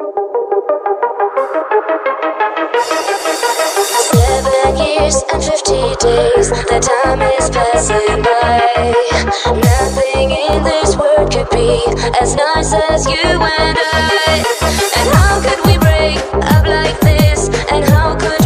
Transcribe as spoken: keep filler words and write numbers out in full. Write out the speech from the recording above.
Seven years and fifty days, the time is passing by. Nothing in this world could be as nice as you and I. And how could we break up like this? And how could